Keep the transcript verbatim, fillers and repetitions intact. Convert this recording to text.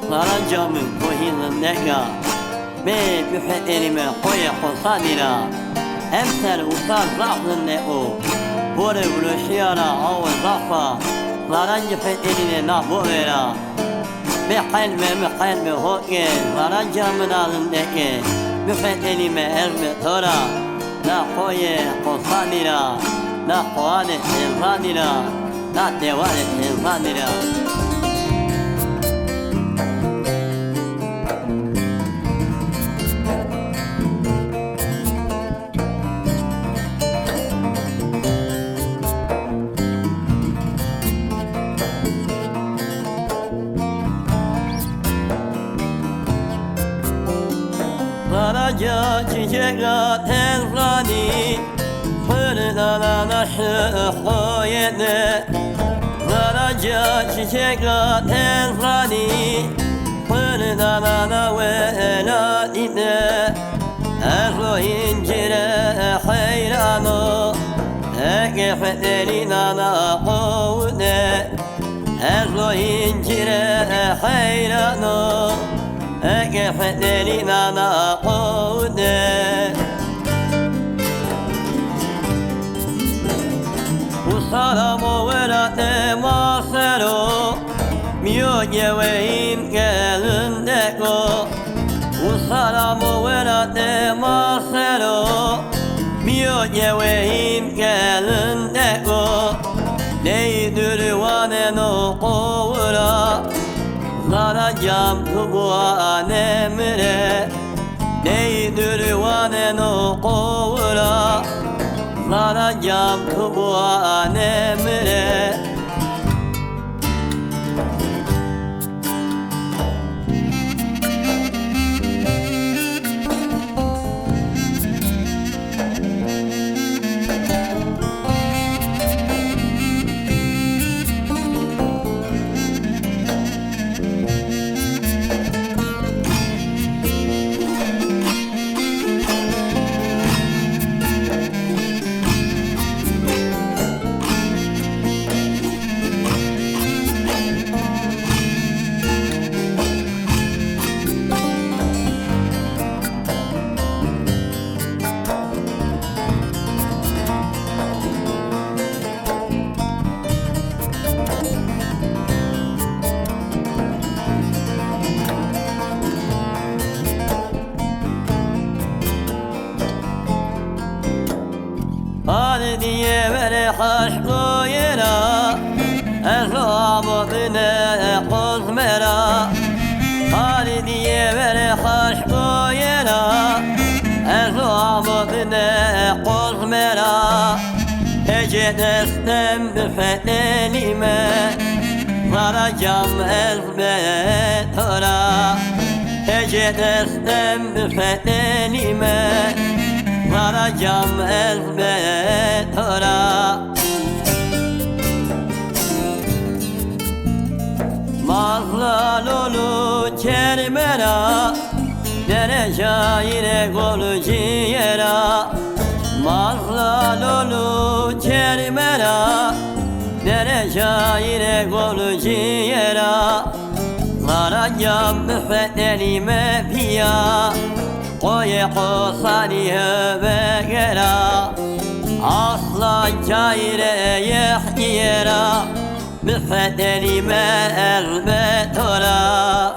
Zara camî kohî zindek a. Bê bifetelîme qoyê Qosanî ra. Emser usa zaf zindek o. Borê Vuruşîya ra awe zaf a. Zara cifetelîne na bovê ra. Bê qelbê mi qelbê ho ke, zara camî na zindeke. Bifetelîme ez bi to ra. Na qoyê Qosanî ra. Na qoanê Hêzanî ra. Na dewarê Hêzanî ra. Karaca çiçek a tezranî, pir danana şi xoyene. Karaca çiçek a tezranî, pir danana welatî de. Ez o încîre heyran o, eke fetelî nana qowune. Ez o încîre heyran o, eke fetelî nana qowune. Usara mo welatê ma ser o, mîyo ceweyîn gelindek o. Usara mo welatê ma ser o, mîyo ceweyîn gelindek o. Ney dûrî waneno qowu ra, zara cam tu buane mi rê. Ney dûrî waneno qowu ra, zara cam tu buane mi rê. Ardîye verê haşkoye ra, ez amo bine qozme ra. Ardîye verê haşkoye ra, ez amo bine qozme ra. Ece destem bifetelîme, zara cam ez be to ra. Ece destem bifetelîme, zara cam ez be to ra. Mazla lolu çerme ra, dere cayire gol cîyera. Mazla lolu çerme ra, dere cayire gol cîyera. Zara cam bifetelîme pîya, qoyê Qosanî hebe gera. Asla cayire yeh cîyera, bifetelîme ez be to ra.